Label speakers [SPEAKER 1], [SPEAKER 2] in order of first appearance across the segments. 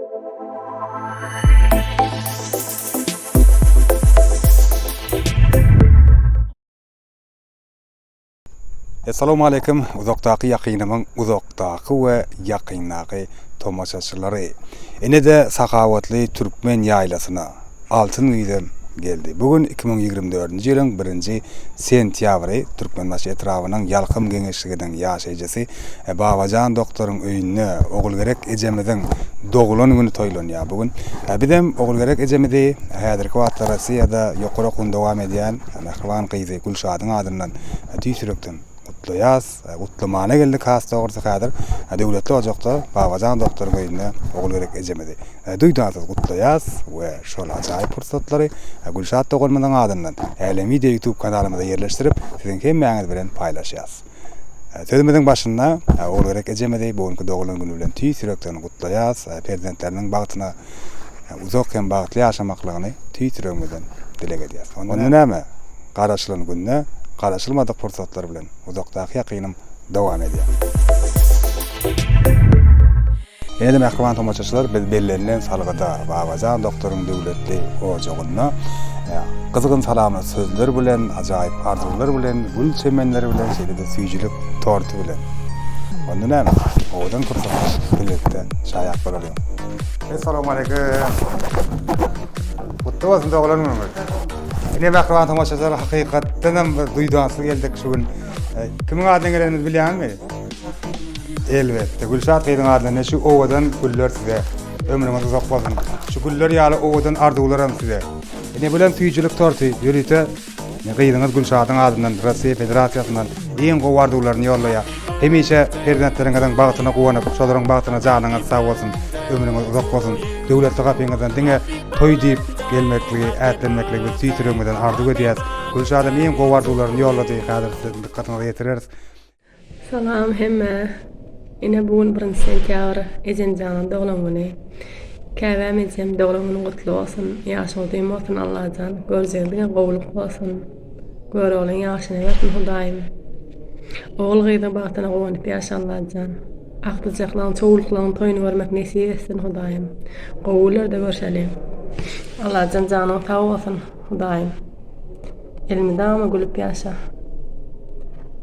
[SPEAKER 1] Essalawmaleýkim uzakdaky ýakynymyň uzakdaky we ýakyndaky tomaşaçylary. Ine-de sahawatly türkmen ýaýlasyna altyn güýzem geldi. Bu gün 2024-nji ýylyň birinji sentýabry Türkmenbaşy etrabynyň Ýalkym geňeşliginiň ýaşaýjysy Babajan doktoryň öýünde Ogulgerek ejemiziň doglan güni toýlanýar bu gün. Bizem Ogulgerek ejemizi häzirki wagtda Rossiýada ýokary okuwyny dowam edýän mähriban gyzy Gülşadyň adyndan tüýs ýürekden gutlaýas. Gutlamana geldik has dogrusy häzir döwletli ojakda Babajan doktoryň öýünde Ogulgerek ejemizi duýdansyz gutlaýas we şol ajaýyp pursatlary Gülşat doganymyzyň adyndan Älem Wideo YouTube kanalymyza ýerleşdirip siziň hemmäňiz bilen paýlaşýas. Sözümiziň başynda Ogulgerek ejemizi bu günki doglan güni bilen tüýs ýürekden gutlaýas. Perzentleriniň bagtyna uzak hem bagtly ýaşamaklygyny tüýs ýüregimizden dileg edýäs. Onda näme, garaşylan günde garaşylmadyk pursatlar bilen uzakdaky ýakynym dowam edýär. Ine-de mähriban tomaşaçylar, biz bellenilen salgyda Babajan doktoryň döwletli ojagynda gyzgyn salamly sözler bilen, ajaýyp arzuwlar bilen, gül çemenleri bilen, şeýle-de süýjülik torty bilen. Onda näme, owadan pursatlara bilelikde şaýat bolalyň. Essalawmaleýkim. Gutly bolsun doglan günüňiz. Ine mähriban tomaşaçylar, hakykatdan hem bir duýdansyz geldik şu gün. Kimiň adyna gelenimizi bilýäňizmi? Elbetde, Gülşat gyzyň adyndan şu owadan güller size. Ömrüňiz uzak bolsun. Şu güller ýaly owadan arzuwlaram size. Ine bulam süýjülik torty ýörite gyzyňyz Gülşadyň adyndan Russiýa Federasiýasyndan iň gowy arzuwlaryny ýollaýar. Hemişe perzentleriňiziň bagtyna guwanyp, şolaryň bagtyna janyňyz sag bolsun, ömrüňiz uzak bolsun. Döwletli gapyňyzdan diňe toý diýip gelmekligi, ätlenmekligi biz tüýs ýüregimizden arzuw edýäs. Gülşadam iň gowy arzuwlaryny ýollady, häzir siziň dykgatyňyza ýetireris.
[SPEAKER 2] Salam hemmä. Ine bu gün birinji sentýabr Ejemjanyň doglan güni. Käbäm ejem doglan günüň gutly bolsun. Ýaşyň uzyn bolsun Allajan. Görjegiň diňe gowulyk bolsun. Göroglyň ýaşyny bersin Hudaýym. Ogul gyzyň bagtyna guwanyp ýaşa Allajan. Agtyjaklaň çowluklaň toýuny görmek nesip etsin Hudaýym. Gowy günlerde görşeliň. Allajan janyň sag bolsun Hudaýym. Elmydama gülüp ýaşa.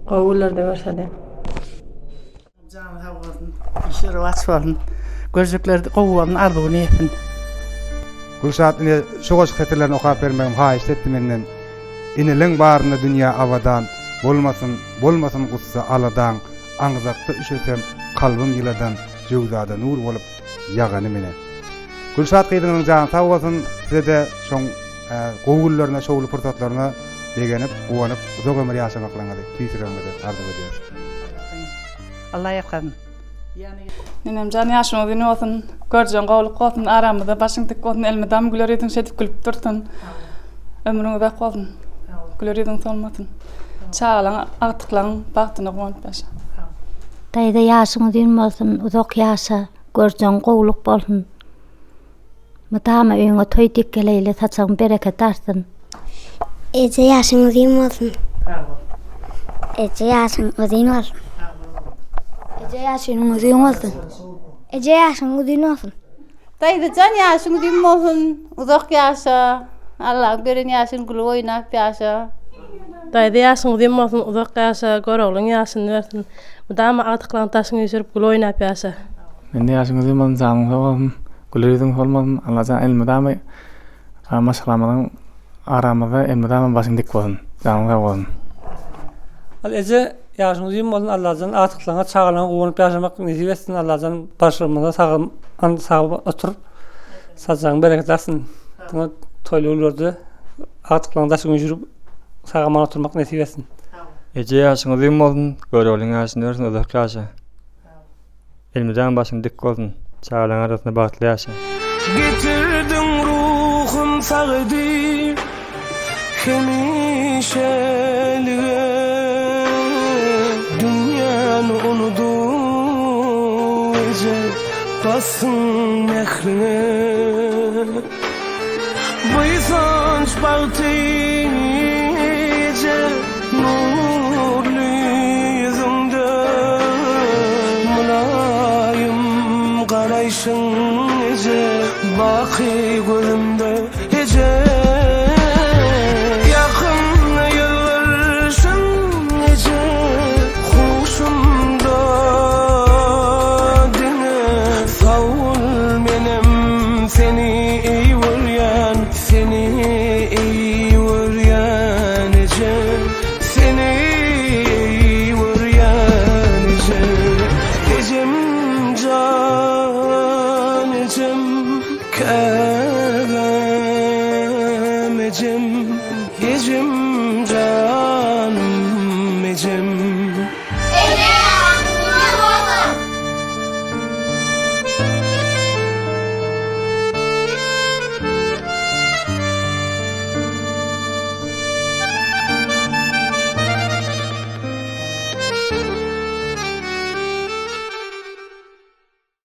[SPEAKER 2] Gowy günlerde görşeliň.
[SPEAKER 3] Jany sag bolsun, işi rowaç bolsun, görjekleri gowy bolsun, arzuwyna ýetsin.
[SPEAKER 1] Gülşat ine şu goşgy setirlerini okap bermegimi haýyşt etdi menden. Eneleň barynda dünýä abadan, Bolmasyn, bolmasyn gussa aladaň, Aňzakda üşesem kalbym ýyladan, Jöwzada nur bolup ýagany mene. Gülşat gyzyňyzyň jany sag bolsun, size-de şoň gowy günlerine, şowly pursatlaryna begenip, guwanyp, uzak ömür ýaşamaklaryňyzy tüýs ýüregimizden arzuw edýäris.
[SPEAKER 3] Allah ýalkasyn.
[SPEAKER 4] Enemjan ýaşyň uzyn bolsun, görjegiň gowluk bolsun, aramyzda başyň dik bolsun, elmydam güler ýüzüň şeýdip gülüp dursun. Ömrüň uzak bolsun. Güler ýüzüň solmasyn. Çagalaň, agtyklaň bagtyna guwanyp ýaşa.
[SPEAKER 5] Daýza ýaşyň uzyn bolsun, uzak ýaşa, görjegiň gowluk bolsun. Mydama öýüňe toý dik geleýli saçagyň bereketi artsyn.
[SPEAKER 6] Eje ýaşyň uzyn bolsun. Sag bol. Eje ýaşyň uzyn bolsun.
[SPEAKER 3] Sag bol oglum.
[SPEAKER 6] Eje ýaşyň uzyn bolsun. Eje ýaşyň uzyn bolsun.
[SPEAKER 7] Daýzajan ýaşyň uzyn bolsun, uzak ýaşa. Allaň beren ýaşyny gülüp oýnap ýaşa.
[SPEAKER 2] Daýza ýaşyň uzyn bolsun, uzak ýaşa, Göroglyň ýaşyny bersin. Mydama agtyklaň daşyňy üýşürip gül oýnap ýaşa.
[SPEAKER 8] Mende ýaşyň uzyn bolsun, janyň sag bolsun, güler ýüzüň solmasyn, Allajan elmydama maşgalamyzyň aramyzda elmydama başyň dik bolsun, janyň sag bolsun.
[SPEAKER 9] Al eje ýaşyň uzyn bolsun Allajan agtyklaňa çagalaňa guwanyp ýaşamak nesip etsin Allajan başymyza sag sag otur sajagyň bereket alsyn diňe toýly günlerde agtyklaň daşyňy üýşürip sag aman oturmak nesip etsin.
[SPEAKER 8] Eje ýaşyň uzyn bolsun, Göroglyň ýaşyny bersin uzak ýaşa. Elmydama başyň dik bolsun, çagalaň arasynda bagtly ýaşa.
[SPEAKER 10] Getirdiň ruhum sag edip hemişelige Dünýäni unudyp eje basdyň mähriňe Buýsanç bagty eje Nurly ýüzüňde mylaýym garaýşyň. Eje baky gözümde eje Ýakymly ýylgyrşyň eje Huşumda diňe Sag bol menem seni eý görýän Seni eý görýän eje Seni eý görýän eje Ejem jan ejem.